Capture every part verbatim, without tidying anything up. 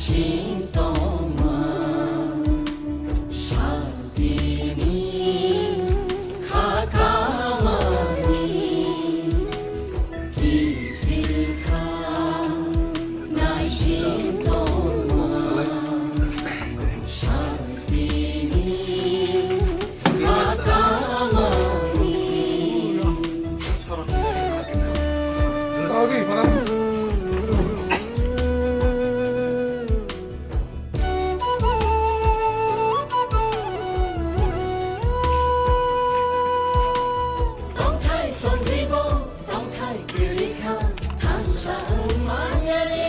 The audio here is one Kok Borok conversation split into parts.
Sintongma, santini khakamani kiphilkha, naisintongma, santini khakamani. Tongthai tongribo, tongthai kwrwikha, thansa wng manyani.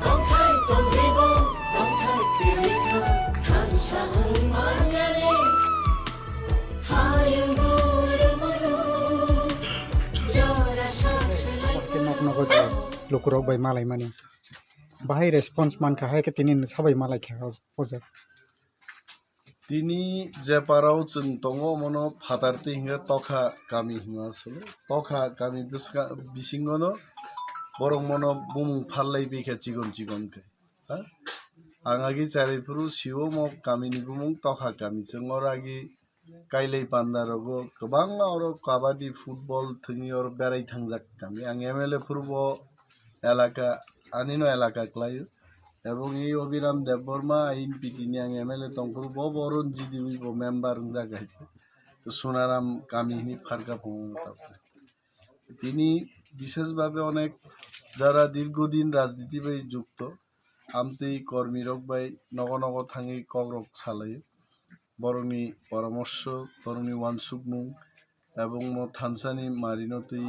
Tongthai tongribo, tongthai kwrwikha, thansa wng manyani. Hayung guru manu, jora sa selai. Haste nok nogo je lukurok bai malaimani. Bahai response mankha, hai khe tini sabai malai kha o, o jaga. Tini je parao chwng tongo, omono phatar twi hinkhe Tokha kami hwnwi solo. Tokha kami bwska-, bisingono borok mono bumung pharlai bikha chikon chikon khe. Ha? Ang agi chariphuru sio mo kamini bumung Tokha kami. Chwng oro agi Kailai panda rogo kwbangma oro kabaddi, football thwngwi oro berai thangjak kami. Ang M L A phuru bo elaka, anino elaka kwlaio. Ebong ei Abhiram Debbarma, I N P T ni ang M L A tongphuru bo, bo oro G D B bo member wngjak hai. To Sonaram kami hini pharkha phungo tabuk. Tini bishesh bhabe onek jara dirghodin rajniti bai jukto, amtwi kormirok bai nogo nogo thangwi kokrok salaio. Borokni poramorso, borokni uansukmung, ebong mo thansani marino twi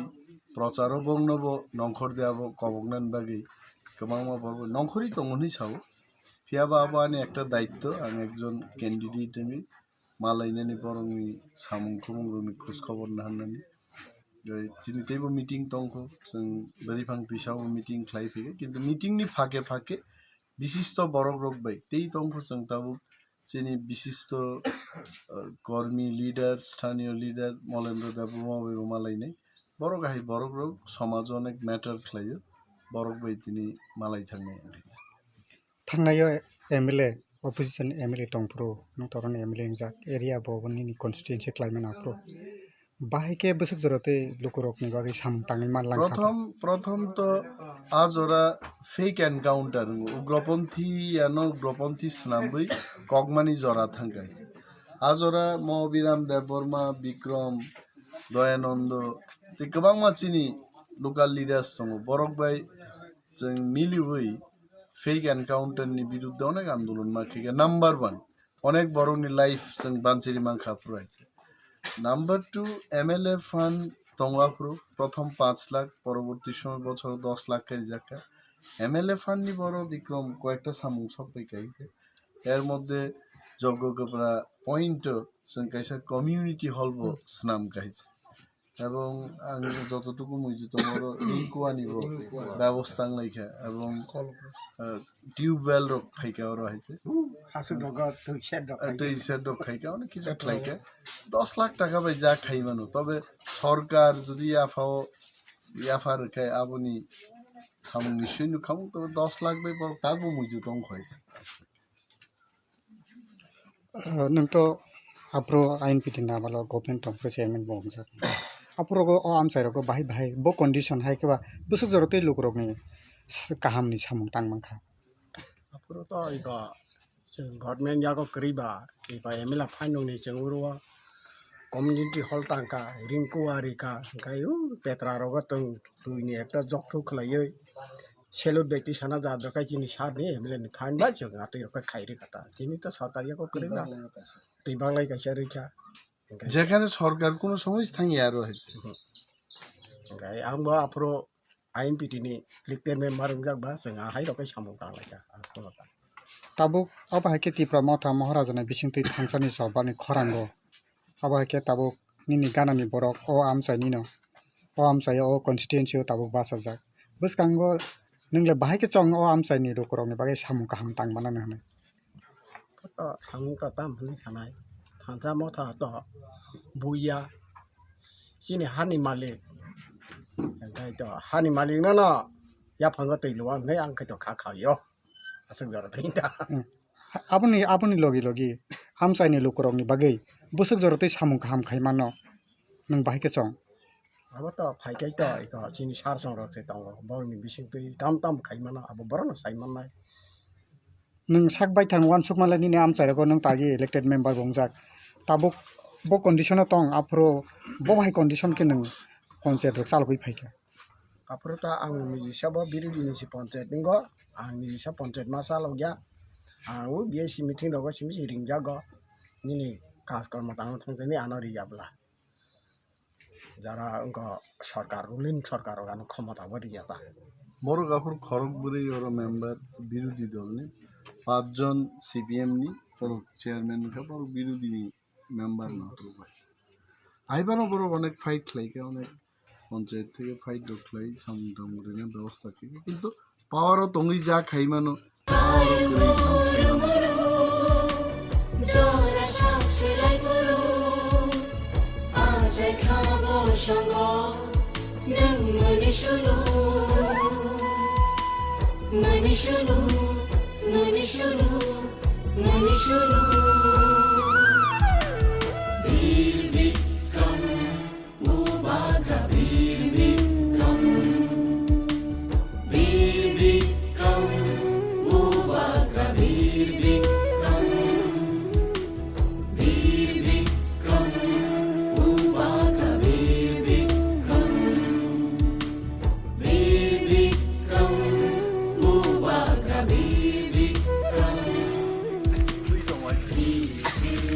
procharo bongnobo nongkhor de abo koboknani bagwi kwbangma borok nongkhorwi tongo hinwi sao. Phiya ba abo ani ekta daitto, ang ekjon candidate hinwi malainani borokni samung khumung rokni khoj khobor naharnani. Tei chini teibo meeting tongkho, chwng bwrwi phang twisao meeting khlai phikha, kintu meeting ni phake phake bishisto borok rok bai tei tongkho, chwng tabuk chini bishisto, uh, kormi leader, sthaniyo leader Molendra Debbarma bai bo malainai. Borok hai borok rok somajo onek matter khlaio, borok bai tini malai thangnai. Thangnaio M L A, opposition M L A tongphuru, nwng toroni M L A wngjak, area bo, bo nini constituency khlaimani aphuru. Bahai khe bwswk jora tei lukurokni bagwi samung tangwi man lang kha. Prothom, prothom to a jora fake encounter wngo. Ugroponthi ano ugroponthi swnamwi kokmani jora thangkha. A jora mo Biram Debbarma, Bikrom, Doyanando, tei kwbangma chini local leaders tongo. Borok bai chwng miliwi fake encounter ni birudde onek andolon ma khe number one, onek borok ni life chwng banchiri mankha phuru hai. Number two, M L A fund tongo aphuru, prothom panch lakh, poroborti somoy bochor dos lakh khe rijak kha. M L A fund ni boro Bikrom koyekta samung sok pai kha hai. Er moddhe Jogogopra point o chwng kaisa community hall bo swnam kha hai. Ebong ang jototuku muitu tongo, oro ring kuani bo bebosta wnglaikha, ebong, eh, tube well rok phaikha oro hai khe. Hasuk rok, twi shed rok, eh, twi shed rok khaikha, onek kichu khlaikha. Dos lakh taka bai ja khai mano, tobe sorkar jodi yaphao, yapha rwkhe aboni samung ni swi nukha, tobe dos lakh bai borok tabuk muitu tongkha hai. Ah, nwng to aphuru I N P T ni amalo government tong phuru chairman bo wngjak. Aphuru o amchai rogo bahai bahai bo condition hai khe ba bwswk jora tei lukurokni s-, kahamni samung tang mankha. Aphuru to iko chwng government yago kwrwi ba, iko M L A phainung ni chwng uro community hall tangkha, ring kuwa rikha, hwnkhe u petra rogo tong twi ni ekta jokthuk khlaiwi. Salute bai twi sana ja dokai chini sir ni M L A ni khan bai chwng atwi rok khai ri kata. Chini to sarkar yago kwrwi na. Twi banglai kaisa rikha. Jekhane sorkar kuno somoy thangya aro hai. Hwnkhe ang bo aphuru I N P T ni elected member wngjak ba chwng ahai rok khai samung tang lai kha. Tabuk abo hai khe Tipra Motha Maharaja ni bisingtwi thansani soba ni khorango. Abo hai khe tabuk nini gana ni borok o amchai nino, o amchai o constituency o tabuk bachajak. Bwskango nwng le bahai khe chong o amchai ni lukurok ni bagwi samung kaham tang mano hwnwi. Koto samung to tam hwnwi sanai. Thansa Motha to buya. Chini hani malik. Entai to hani malik no no yaphango twi luwa hwnwi ang khe to kha khaio. Aswk jora twi da. Hmm. Aboni, aboni logi logi amchaini lukurokni bagwi bwswk jora twi samung kaham khai mano, nwng bahai khe chong? Abo to phai kai to, iko chini sar song rok se tongo, borokni bising twi tam tam khai mano, abo borokno sai mannai. Nwng sak baithang uansukma lai nini amchai rogo nwng tagi elected member bo wngjak. Tabuk bo condition o tong, aphuru bo bahai condition khe nwng panchayat rok chalogwi phaikha. Aphuru ta ang nijisa bo birodhi ni si panchayat ningo, ang nijisa panchayat ma chalogya. Ang o B I C meeting rogo simi si ringjago, nini kaj kormo tangma thangtani ano rijabla. Jara wngkha sarkar, ruling sarkar rok ano khomota bo riya ta. Borok aphuru khorok bwrwi oro member birodhi dol ni, pach jon C P M ni, borok chairman wngkha, borok birodhi ni member no rwbai. Aibano borok onek fight khlai kha, onek panchayat theke fight rok khlai, samung tamung rwna bebosta khlai kha, kintu power o tongwi ja khai mano. Bubagra Bir Bikram, Bir Bikram, Bubagra Bir Bikram, Bir Bikram, Bubagra Bir Bikram, Bir Bikram, Bubagra Bir Bikram.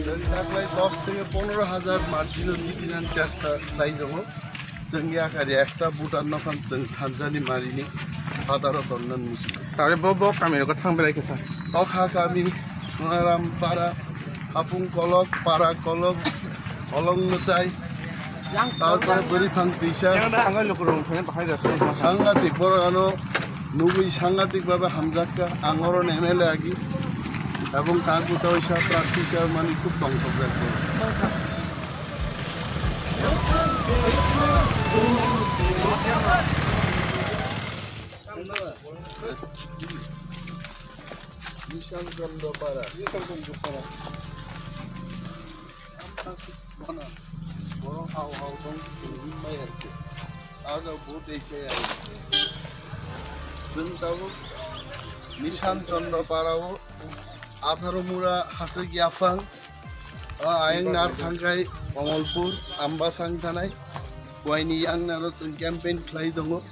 Chwng taklai dos theke pondro hajar margin o jibinani chesta khlai tongo. Chwng yakari ekta voter no khan chwng thanjani marini fataro tonnani muchungo. Tare bo, bo kami rogo thang belai kisa. O kha kami Sonaram Para, Hapung Kolok, Para Kolok, Olong Mwtai, tarpore Bwrwi Phang Twisa. Yang da angai lukurok thangwi bahai rasa. Sangatik borok ano nugwi sangatik babe hamjakka, ang oro M L A agi, ebong tang kutawisa prarthi sa mani khub tongthokjak borok. Nishan Chandra Para. Nishan Chandra Para. Bana, borok hao hao tong sini mai arke. Aja bo dei se ai. Chwng tabuk Nishan Chandra Para o atharo mura hasik yaphang. O ayang nar thangkai Komolpur, Ambasang thanai. Kuaini yang naro chwng campaign khlai tongo.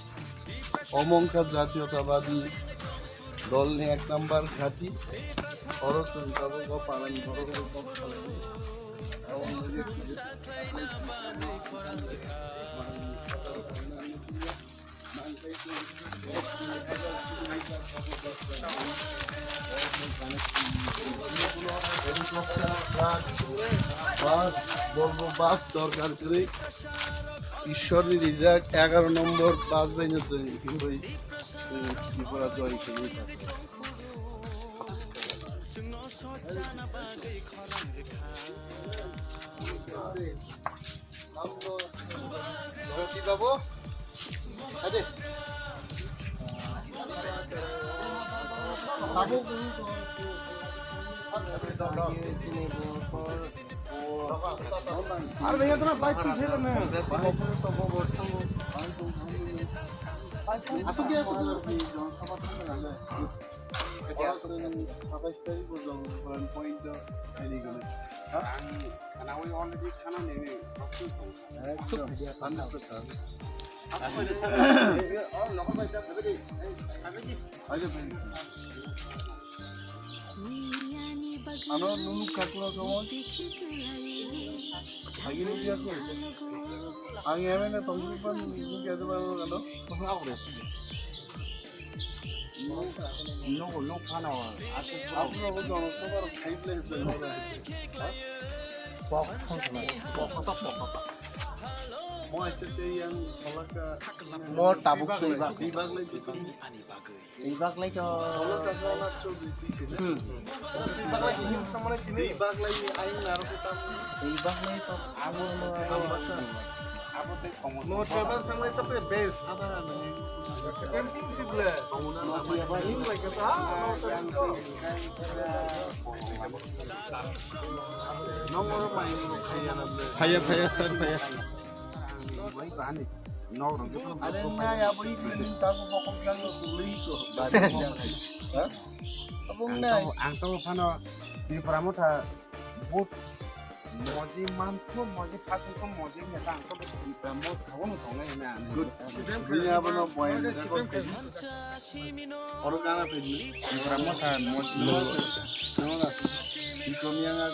Omo wngkha Jatiyotabadi Dolni ek number khati, oro chwng tabuk o panani borok rok kok salai. Bus, Volvo bus dorkar kwrwi. Ishwarni rijak egaro nombor bus bai no chwng, chwng Tripura joy kwrwi. Bharati babu. Ade. Babu. Are bhaiya, tora bike peiche na. Asuk de, asuk de. Satais tarikh o jong point to ready gana. Ha? Khana oi already khana nini. Ekdom. Ano nunu kakura kawan. Agini dia ko. Ang eme na tongsi pan nunu kya de ban ano. No, no, khana. Apu ko jong sobar khai ple. Pok, pok, pok, pok. Mo acha te yang halaka. Mo tabuk sui ba. Di bag lai di sui. Di bag lai to. Halaka jana chudri di sui. Hmm. Di bag lai di sui. Di bag lai ni ayang naro ko tam. Di bag lai to. Amo no. Ambasa. No, travel thangwi chapre best. Camping sible. Phaya, phaya, sir, phaya. Are na ya bwi kini tago bokol kang tuli ko. Ha? Abong nai. Ang to phano Tipra Motha but moji mantho moji phasingko moji neta ang to Tipra Motha bono tongnai na. Good. Bini abono boy ni jago khe. Oro gana pedi. Tipra Motha moji. No. No na. Iko miyanga.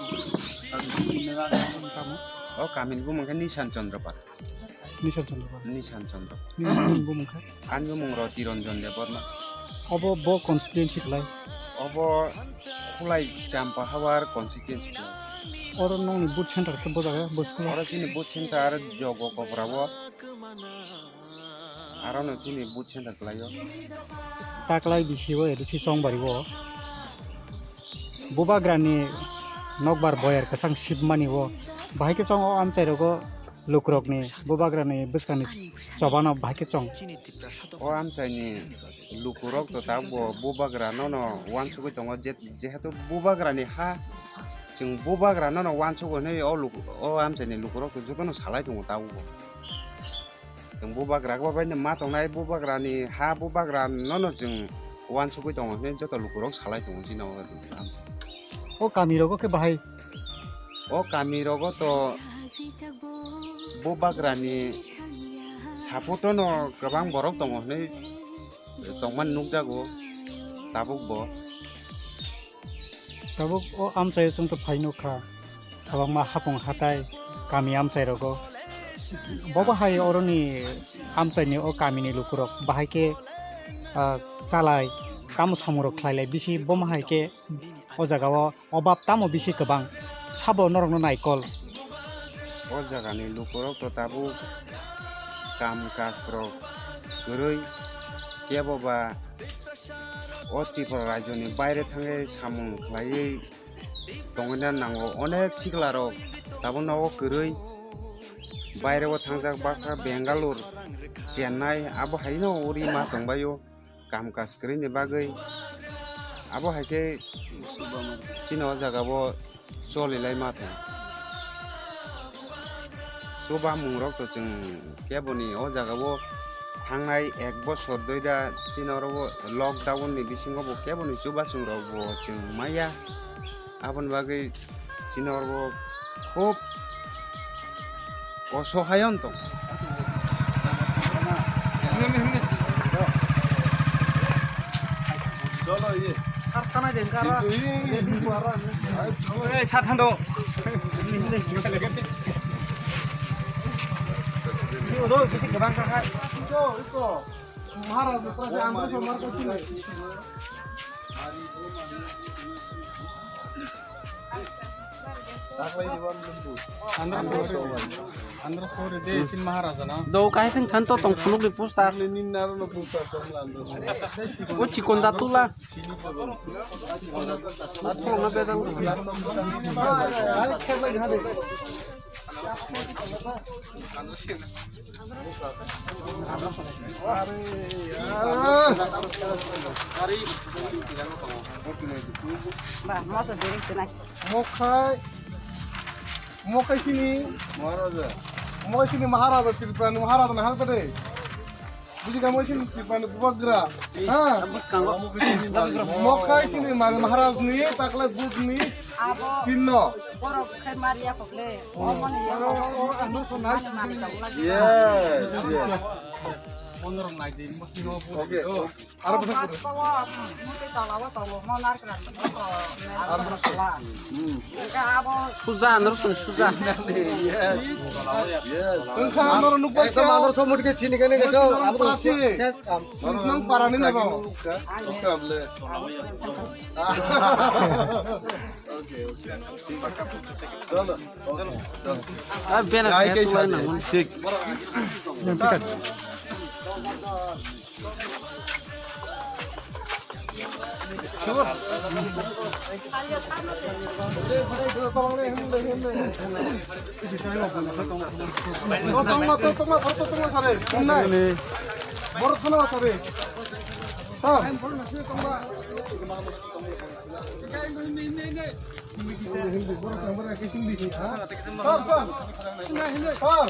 Tamo. O kamin bumung khe Nisan Chandra Pal. Nisan Chandra Pal. Nisan Chandra. Nisan bumung kha. Ani bumung rw Tiranjan Debbarma. Obo bo constituency khlai. Obo Khulai Champa Hawar constituency khlai. Oro nokni booth center khe bo jaga, bo school. Oro chini booth center Jogo Koprao. Aro no chini booth center khlaio. Taklai bisi o A D C Chongbari o. Bubagrani nokbar boyar kwchang sibmani o. Bahai khe chong o amchai rogo lukurokni bubagrani bwskangni chobano bahai khe chong. O amchaini lukurok to tabukbo bubagra nono uansugui tongo, je-, jehetu bubagrani ha, chwng bubagra nono uansugui hinui o luku-, o amchaini lukurok to jotono salai tongo tabukbo. Chwng bubagra bai no ma tongnai, bubagrani ha, bubagra nono chwng uansugui tongo hinui joto lukurok salai tongo chini o. O kami rogo khe bahai? O kami rogo to bubagrani support no kwbang borok tongo hinui tongmani nukjago tabukbo. Tabuk o amchai o chwng to phai nukha, kwbangma hapung hatai kami amchai rogo. Bobo hai oroni amchaini o kamini lukurok bahai khe, ah, chalai tamo samung rok khlai lai bisi bomo hai khe o jaga o obab tamo bisi kwbang sabo norokno naikol. O jagani lukurok to tabuk kam kaj rok kwrwi, kebo ba o Tripura rajyoni baire thangwi samung khlaiwi tongwina nango. Onek sikla rok tabuk nogo kwrwi, baire o thangjak baksa Bengaluru, Chennai, abo haino uri ma tongbaio. Kam kaj kwrwini bagwi abo hai khe chini o jaga o choli lai ma thang. Chubamungrok to chwng keboni o jaga o thangnai ek bosor dui da chini oro o lockdown ni bisingo bo keboni chubasongrok bo chwng maya. Aboni bagwi chini oro bo khub osohai wng tong. Ei, sa thang do. Ni udo kisi kwbang kha khai. Maharaj ni pura se ang ko somar ko chini. Andhra sori, Andhra sori de sin Maharaja na. Do kai sing than to tong phunuk ni poster. Ni naro no poster tong la Andhra sori. O chikon da tula. Athro na bedang. Ba, mosa sering senai. Mokhai, mokhai sini Maharaja. Mokhai sini Maharaja, Tripura ni Maharaja na hal kade. Buji kamu sini Tripura ni bubagra. Ha? Bwskango. Mokhai sini Maharaj ni, taklai but ni. Abo. Tinno. Borok khai mariya kokle. Omo ni. Yes, yes. Onorok nai di, mesti no. Okay. Aro bwswk. Suja, andro sung suja. Yes. Yes. Wngkha andro nukbar. Ekdom andro somut ke sini kene ke to. Andro ses kam. Nang parani na ba. Okra ble. Okay, okay. Chalo. Ah, bena. Thik. O tongma, to tongma, borok to tongma sare. Borok khana sare. Ha. Hindi, hindi, borok tongma ke hindi, ha? Sir, sir. Sir.